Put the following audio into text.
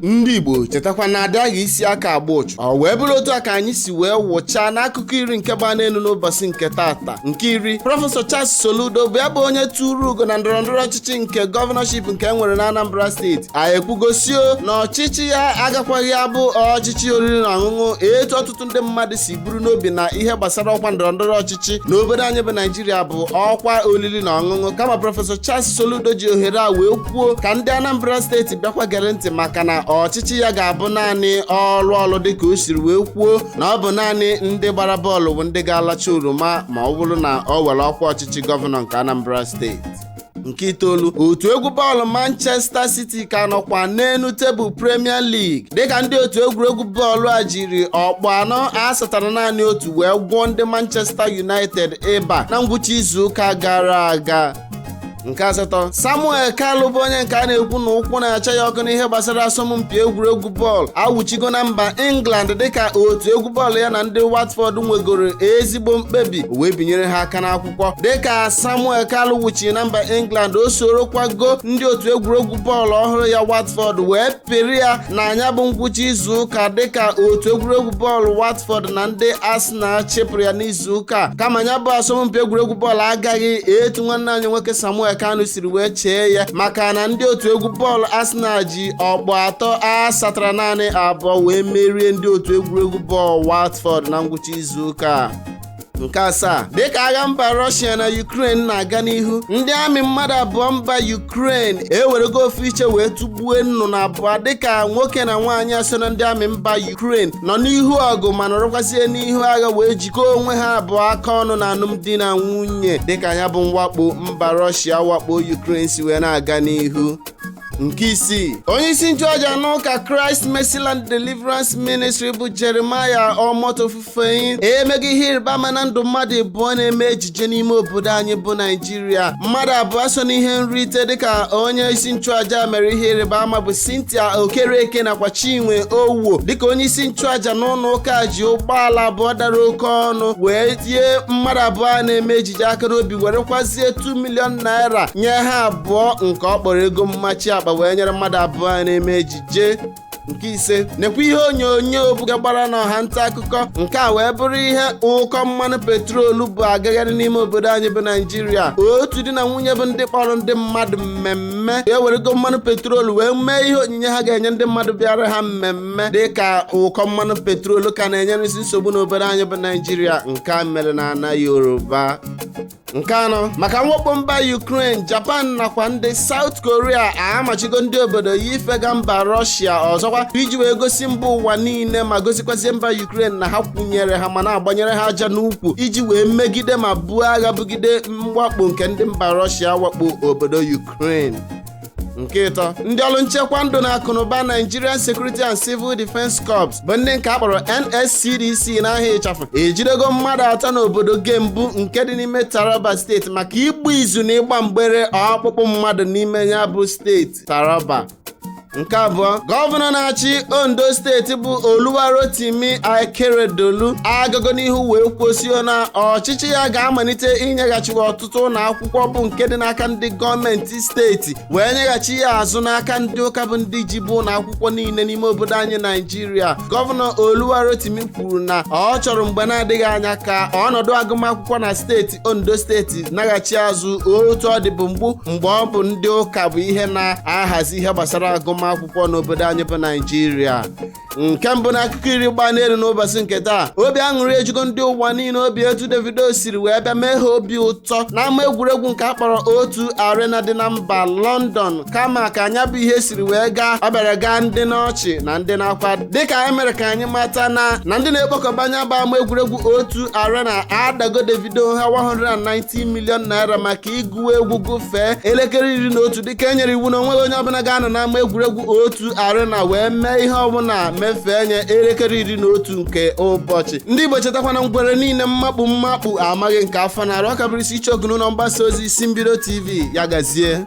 Ndị Igbo, chetakwa na adaghị isi aka agba ụchụ. Ọ wee bụrụ otu a ka anyị si wee wụchaa n'akụkọ 10 nke gbaa n'elu n'ụbọchị nke tata. Nke 10, Prọfesọ Charles Soludo bụ ya bụ onye tụrụ ugo na ndọrọndọrọ ọchịchị nke governorship nke e nwere na Anambra Steeti, anyị ekwugosio na ọchịchị ya agakwaghị abụ ọchịchị oriri na ọṅụṅụ etu ọtụtụ ndị mmadụ si buru n'obi na ihe gbasara ọkwa ndọrọndọrọ ọchịchị n'obodo anyị bụ Naijiria bụ ọkwa oriri na ọṅụṅụ. Kama Prọfesọ Charles Soludo ji ohere a wee kwuo ka ndị Anambra Steeti bịakwa gere ntị, maka na ọchịchị ya ga-abụ naanị ọrụ ọrụ, dịka o siri wee kwuo na ọ bụ naanị ndị gbara bọọlụ bụ ndị ga-alacha oroma ma ọ bụrụ na ọ were ọkwa ọchịchị gọvanọ nke Anambra Steeti. Nke 9, otu egwu bọọlụ Manchester City ka nọkwa n'elu tebụl Premier League, dịka ndị otu egwuregwu bọọlụ a jiri ọkpụ 4 asatara naanị 1 wee gwụọ ndị Manchester United ịba na ngwụcha izu ụka gara aga. Nke 8, Samuel Kalu bụ onye nke a na-ekwu na ụkwụ na-acha ya ọkụ n'ihe gbasara asọmpi egwuregwu bọọlụ awụchigo na mba England, dịka otu egwu bọọlụ ya na ndị Watford nwegoro ezigbo mkpebi wee binyere ha aka n'akwụkwọ. Dịka Samuel Kalu wuchiri na mba England, o sorokwago ndị otu egwuregwu bọọlụ ọhụrụ ya Watford wee pịrị ya na anya bụ ngwụcha izu ụka, dịka otu egwuregwu bọọlụ Watford na ndị Arsenal chịpụrụ ya n'izu ụka. Kama ya bụ asọmpi egwuregwu bọọlụ agaghị etu nwanne anyị nwoke Samuel Kanu siri wee chee ya, maka na ndị otu egwu bọọlụ Arsenal ji ọkpụ 3 asatara naanị 2 wee merie ndị otu egwuregwu bọọlụ Watford na ngwụcha izu ụka. Nke 7, dịka agha mba Russia na Ukraine na-aga n'ihu, ndị amị mmadụ 2 mba Ukraine ewerego ofu iche wee tụgbuo nnụnụ 2, dịka nwoke na nwaanyị so na ndị amị mba Ukraine nọ n'ihu ọgụ ma nọrọkwazie n'ihu agha wee jikọọ onwe ha abụọ aka ọnụ na alụmdi na nwunye, dịka ya bụ mwakpo mba Russia wakpo Ukraine si wee na-aga n'ihu. Nke 6, onye isi nchụaja n'ụka Christ Mercyland Deliverance Ministry bụ Jeremiah Omoto Fufeyin emego ihe ịrịba ama na ndụ mmadụ 2 na-eme ejije n'ime obodo anyị bụ Naijiria. Mmadụ 2 so n'ihe nrite dịka onye isi nchụaja mere ihe ịrịba ama bụ Cynthia Okereke nakwa Chinwe Owo, dịka onye isi nchụaja n'ụlọ ụka ji ụgbọala 2 dara oke ọnụ wee tie mmadụ 2 na-eme ejije aka n'obi, werekwazie 2 million naira nye ha abụọ nke ọ kpọrọ ego mmachi akpa wee nyere mmadụ 2 na-eme ejije. Nke 5, nekwa ihe onyonyo buga gbara n'ọha nta akụkọ nke a wee bụrụ ihe ụkọ mmanụ petrolu bụ agagharị n'ime obodo anyị bụ Naijiria. Otu di na nwunye bụ ndị kpọrọ ndị mmadụ mmemme ewerego mmanụ petrolu wee mee ihe onyinye ha ga-enye ndị mmadụ bịara ha mmemme, dịka ụkọ mmanụ petrolu ka na-enyerụsi nsogbu n'obodo anyị bụ Naijiria. Nke a mere na ana Yoruba. Nke 4, maka mwakpo mba Ukraine, Japan nakwa ndị South Korea amachigo ndị obodo ya ifega mba Russia ọzọkwa, iji wee gosi mba ụwa niile ma gosikwazie mba Ukraine na ha kwụnyere ha ma na-agbanyere ha aja n'ukwu iji wee megide ma buo agha bugide mwakpo nke ndị mba Russia wakpo obodo Ukraine. Nke 3, ndị ọrụ nchekwa ndụ na akụnụba Nigerian Security and Civil Defense Corps bụ ndị nke akpọrọ NSCDC n'aha ịchafụ ejidego mmadụ 3 n'obodo Gembu nke dị n'ime Taraba Steeti maka igbu izu na ịgba mgbere ọkpụkpụ mmadụ n'ime ya bụ steeti Taraba. Nke 2, gọvanọ na-achị Ondo Steeti bụ Oluwarotimi Akeredolu agago n'ihu wee kwụsịo na ọchịchị ya ga-amalite inyeghachiwa ọtụtụ ụlọ akwụkwọ bụ nke dị n'aka ndị gọọmenti steeti wee nyeghachi ya azụ n'aka ndị ụka bụ ndị ji bụ ụlọ akwụkwọ niile n'ime obodo anyị Naijiria. Gọvanọ Oluwarotimi kwuru na ọ chọrọ mgbe na-adịghị anya ka ọnọdụ agụmakwụkwọ na steeti Ondo Steeti naghachi azụ otu ọ dịbụ mgbu mgbe ọ bụ ndị ụka bụ ihe na-ahazi ihe gbasara agụmakwụkwọ n'obodo anyị bụ Naijiria. Nke 1 na akụkọ 10 gbaa n'elu n'ụbọchị nke taa, obi aṅụrị ejugo ndị ụwa niile obi etu Davido siri wee bịa mee ha obi ụtọ n'ama egwuregwu nke a kpọrọ O2 Arena dị na mba London. Kama ka anya bụ ihe siri wee gaa, ọ bịara gaa ndị n'ọchị na ndị n'akwa, dịka e mere ka anyị mata na ndị na-ekpokọba anya bụ ama egwuregwu O2 Arena adago Davido ha 190 million naira maka ịgụ egwu gụfee elekere 11, dịka e nyere iwu na onweghị onye ọbụla ga-anọ n'ama egwuregwu O2 Arena wee mee ihe ọbụla mefee nye elekere 11 nke ụbọchị. Ndị Igbo, chetakwana ngwere niile mmakpu mmakpu amaghị nke afọ na-arụ. Ọka bụrụ isi iche ogu n'ụlọ mgbasa ozi Isi Mbido TV. Ya gazie.